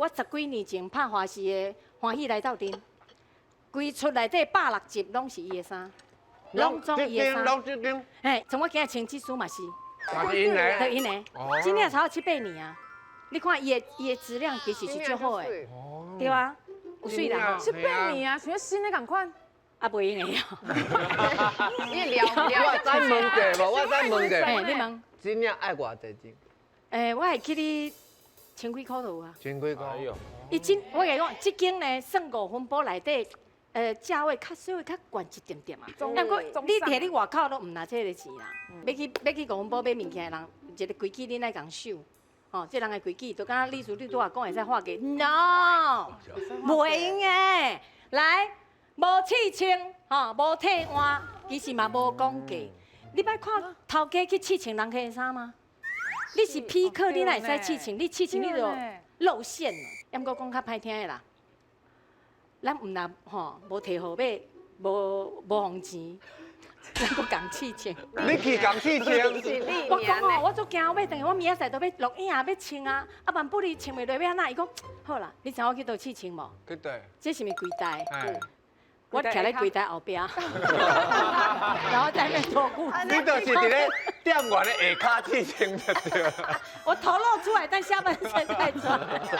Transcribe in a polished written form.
我十幾年前拍華視的《歡喜來鬥陣》，規齣內底160集攏是伊的衫，攏總伊的衫。攏這間。嘿，像我今日穿這束嘛是。嘛是𪜶的。對𪜶的。這領差不多七八年啊，你看伊的質量其實是足好的，對啊，有媠啦吼。七八年啊，像新的仝款。啊，袂用的哦。你聊聊。我再問者無？我再問者。嘿，你問。這領愛偌濟錢？我會記得千幾箍就有啊。千幾箍。伊真，我共你講，這間呢算五分埔內底，價位較稍微較懸一點點啊。毋過你佇咧外口攏毋拿這个錢啦。欲去五分埔買物件的人，一个規矩恁愛共守。吼，這人的規矩，就敢若李叔你拄仔講會使畫價，no，袂用的。來，無試穿，吼，無替換，其實嘛無講價。你捌看頭家去試穿人客的衫嗎？你是批客，你哪會使試穿？你試穿你就露餡了。毋過講較歹聽的啦，咱毋若吼無提號碼，無予錢，咱閣共試穿。你去共試穿？我講哦，我足驚，我欲轉去，我明仔載都欲錄影，欲穿啊，啊萬不離穿袂落，欲按怎？伊講好啦，你知影我去佗試穿無？去佗？這是毋是櫃台？我徛咧櫃台後壁，然後在那邊脫褲子。你就是佇咧店員的下跤試穿就對。我頭露出來，但下半身在穿。